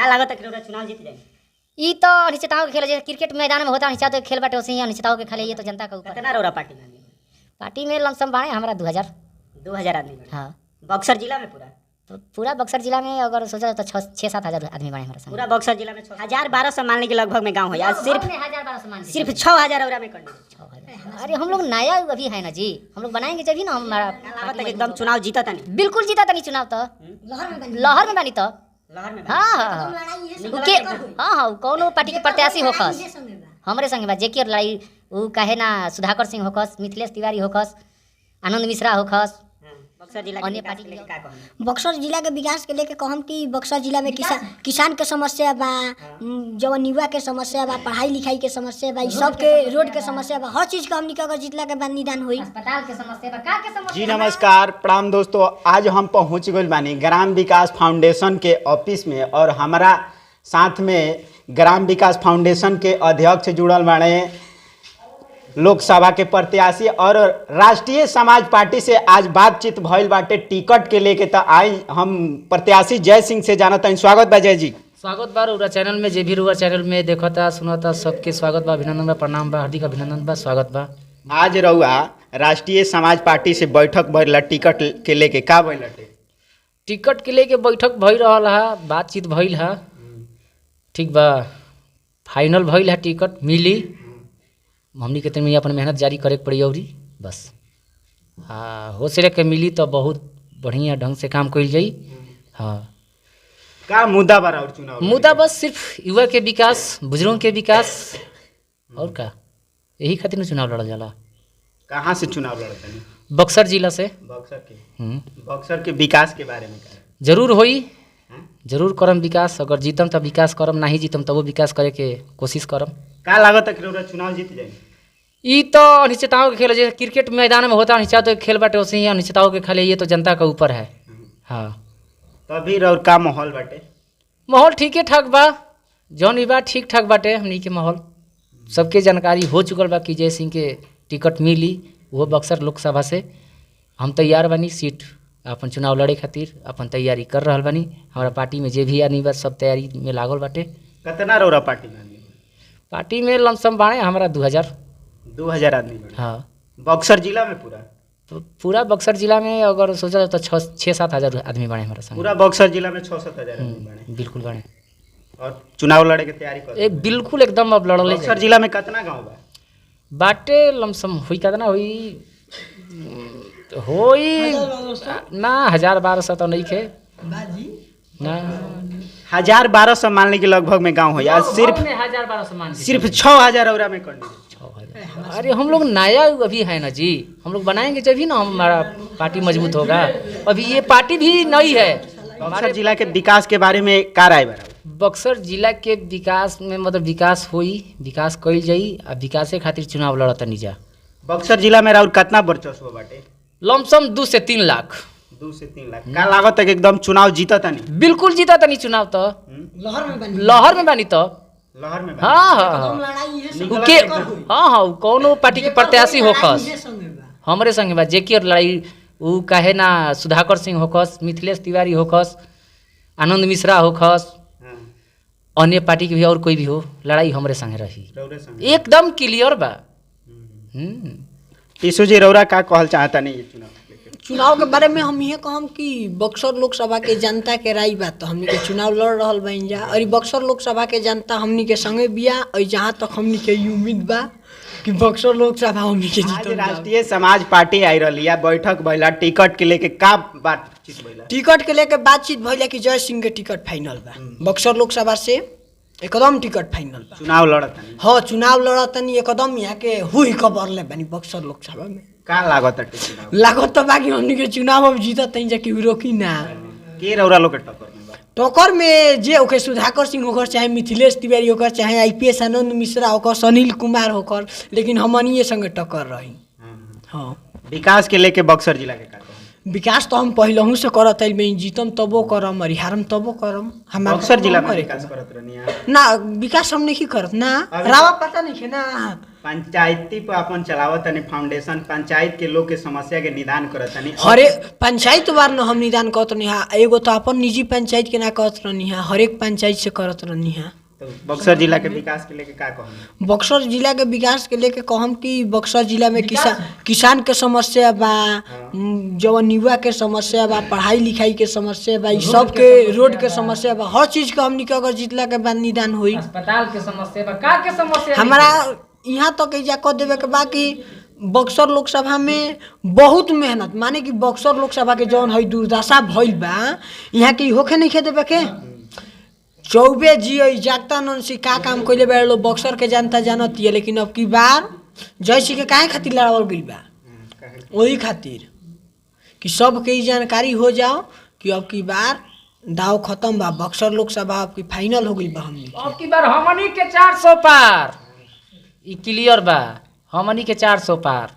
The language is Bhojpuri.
का लागत है कि रउरा चुनाव जीत जाए? ई तो अनिश्चितताओं के खेल है, जैसे क्रिकेट मैदान में होता है अनिश्चितता के खेल बाटे, वैसे ही अनिश्चितताओं के खेल है, ये तो जनता के ऊपर है। कितना रउरा पार्टी में आदमी? पार्टी में लमसम बाड़े हमारा 2000। 2000 आदमी बाड़े। हाँ। बक्सर जिला में पूरा? तो पूरा बक्सर जिला में अगर सोचा तो 6-7 हजार आदमी बाड़े हमारा संग। पूरा बक्सर जिला में 1200 मान ली के लगभग में गांव है, आज सिर्फ 1200 मान सिर्फ 6000 औरा में कैंडिडेट। 6000। अरे हम लोग नया अभी है ना जी, हम लोग बनाएंगे जब ही ना हमारा लागत है कि एकदम चुनाव जीता नहीं? बिल्कुल जीता तनी चुनाव तो लहर में बानी तो। लहर में? हाँ हाँ हाँ उ के हाँ हाँ, कौनो पार्टी के प्रत्याशी होखस हमरे संगे बा, जेके लड़ाई उ काहे ना सुधाकर सिंह होखस, मिथिलेश तिवारी होखस, आनंद मिश्रा होखस। बक्सर जिला के अन्य विकास पार्टी के लेके का कहना? बक्सर जिला के विकास के लेके कहम कि बक्सर जिला में किसान किसान के समस्या बा, जवन युवा के समस्या बा, पढ़ाई लिखाई के समस्या बा, ई सब के रोड के समस्या बा, हर चीज के हमनी के अगर जीतला के बाद निदान होई। अस्पताल के समस्या बा, का के समस्या जी नमस्कार, प्रणाम दोस्तों। आज हम पहुंच गइल बानी ग्राम विकास फाउंडेशन के ऑफिस में और हमारा साथ में ग्राम विकास फाउंडेशन के अध्यक्ष जुड़ल बाड़े, लोकसभा के प्रत्याशी और राष्ट्रीय समाज पार्टी से आज बातचीत भइल बाटे टिकट के लेके। तो आई हम प्रत्याशी जय सिंह से जानत हई। स्वागत बा जय जी। स्वागत बा रउरा चैनल में, जे भी रउरा चैनल में देखता सुनता सबके स्वागत बा, अभिनंदन बा, प्रणाम बा, हार्दिक अभिनंदन बा, स्वागत बा। आज रउआ राष्ट्रीय समाज पार्टी से बैठक भइल टिकट के लेके, का भइल बाटे? टिकट के लेके बैठक भइल रहल हा, बातचीत भइल हा, ठीक बा, फाइनल भइल हा, टिकट मिली हमनी के तनी अपन मेहनत जारी करे के पड़ी औरी बस। हाँ, हो सके के मिली तो बहुत बढ़िया ढंग से काम कइल जाई। हाँ। का मुद्दा बा और चुनाव? मुद्दा बस सिर्फ युवा के विकास, बुजुर्गों के विकास और का, यही खातिर न चुनाव लड़ल जाला। कहाँ से चुनाव लड़तनी? बक्सर जिला से। बक्सर के? बक्सर के विकास के बारे में का? जरूर होई, जरूर करम विकास। अगर जीतम तो विकास करम, नहीं जीतम तबो विकास करे के कोशिश करम। का लागत है कि रउरा चुनाव जीत जाए? ई तो अनिश्चितताओं के खेल है, जैसे क्रिकेट मैदान में होता है अनिश्चितता के खेल बाटे, वैसे ही अनिश्चितताओं के खेल है, ये तो जनता के ऊपर है। हाँ। तभी रउर का माहौल बाटे? माहौल ठीके ठाक बा, जौन भी बा ठीक ठाक बाटे। हमनी के माहौल सबके जानकारी हो चुकल बा कि जय सिंह के टिकट मिली, वो बक्सर लोकसभा से। हम तैयार बानी सीट अपन चुनाव लड़े खातिर, अपन तैयारी कर रहल बानी। हमारा पार्टी में जे भी आदमी बा सब तैयारी में लागल बाटे। कितना रउरा पार्टी में आदमी? पार्टी में लमसम बाड़े हमारा 2000। 2000 आदमी बाड़े। हाँ। बक्सर जिला में पूरा? तो पूरा बक्सर जिला में अगर सोचा जाए तो 6-7 हजार आदमी बाड़े हमारा संग। पूरा बक्सर जिला में 6-7 हजार आदमी बाड़े। बिल्कुल बाड़े। और चुनाव लड़े के तैयारी कर? एक बिल्कुल एकदम अब लड़ले। बक्सर जिला में कितना गांव बा? बाटे लमसम हुई कितना हुई होई ना 1200 तो नहीं खे ना। 1200 मान ली के लगभग में गांव होई, आज सिर्फ 1200 मान के सिर्फ 6000 औरा में कैंडिडेट। 6000। अरे हम लोग नया अभी है ना जी, हम लोग बनाएंगे जब ही ना हमारा पार्टी मजबूत होगा। अभी ये पार्टी भी नई है। बक्सर जिला के विकास के बारे में का राय बा? बक्सर जिला के विकास में मतलब विकास होई, विकास कइल जाई आ विकासे खातिर चुनाव लड़तनी जा। बक्सर जिला में राउर कितना वर्चस्व बाटे? लमसम 2 से 3 लाख। 2 से 3 लाख। का लागत है कि एकदम चुनाव जीतत नहीं? बिल्कुल जीतत नहीं चुनाव तो लहर में बानी तो। लहर में बानी। हाँ हाँ हाँ के हाँ हाँ, कौनो पार्टी के प्रत्याशी होखस हमरे संगे बा, जेके लड़ाई उ काहे ना सुधाकर सिंह होखस, मिथिलेश तिवारी होखस, आनंद मिश्रा होखस, अन्य पार्टी के भी और कोई भी हो, लड़ाई हमरे संगे रही, एकदम क्लियर बा। टीसू जी रउरा का कहल चाहता नहीं चुनाव? चुनाव के बारे में हम ये कहम कि बक्सर लोकसभा के जनता के राय बा तो हमनी के चुनाव लड़ रहल बाइन जा, और बक्सर लोकसभा के जनता हमनी के संगे बिया, और जहाँ तक हमनी के उम्मीद बा कि बक्सर लोकसभा हमनी के जीतल। राष्ट्रीय समाज पार्टी आई रही है, बैठक भइला, टिकट के लेके का बातचीत भइला? टिकट के लेके बातचीत भइला कि जय सिंह के टिकट फाइनल बा, बक्सर लोकसभा से एकदम टिकट फाइनल बा। चुनाव लड़तनी? हाँ चुनाव लड़तनी, एकदम यहाँ के हुई खबर ले बानी बक्सर लोकसभा में। का लागत है चुनाव? लागत तो बाकी हमनी के चुनाव अब जीतत तई जा कि रोकी ना। के रउरा लोग के टक्कर में बा? टक्कर में जे ओके सुधाकर सिंह होकर, चाहे मिथिलेश तिवारी होकर, चाहे आईपीएस आनंद मिश्रा होकर, सुनील कुमार होकर, लेकिन हमनिए संगे टक्कर रही। हाँ। विकास के लेके बक्सर जिला के का? विकास तो हम पहलहू से करत आइल में, जीतम तबो करम और हारम तबो करम। हम बक्सर जिला में विकास करत रहनी ना? विकास हम नहीं करत ना, रावा पता नहीं है ना। पंचायती पर अपन चलावत तनी फाउंडेशन, पंचायत के लोग के समस्या के निदान करत तनी। हरेक पंचायत बार न हम निदान करत रहनी हा, एगो तो अपन निजी पंचायत के ना करत रहनी हा, हरेक पंचायत से करत रहनी हा। तो बक्सर जिला के विकास के लेके का कहम? बक्सर जिला के विकास के लेके कहम कि बक्सर जिला में किसान के समस्या बा, जवन युवा के समस्या बा, पढ़ाई लिखाई के समस्या बा, ई सब के रोड के समस्या बा, हर चीज के हमनी के अगर जीतला के बाद निदान होई। अस्पताल के समस्या बा, का के समस्या? हमारा यहाँ तक एजा कह देवे के बा कि बक्सर लोकसभा में बहुत मेहनत, माने कि बक्सर लोकसभा के जौन है दुर्दशा भइल बा, यहाँ के होखे नहीं देवे के। चौबे जी है जागता नंसी का काम कइले बा लोग, बक्सर के जनता जानती है, लेकिन अब की बार जय सिंह के काहे खातिर लड़ावल गइल बा? वही खातिर कि सबके ई जानकारी हो जाओ कि अब की बार दाव खत्म बा, बक्सर लोकसभा अब की फाइनल हो गइल बा हमनी के। अब की बार हमनी के 400 पार, ई क्लियर बा, हमनी के 400 पार।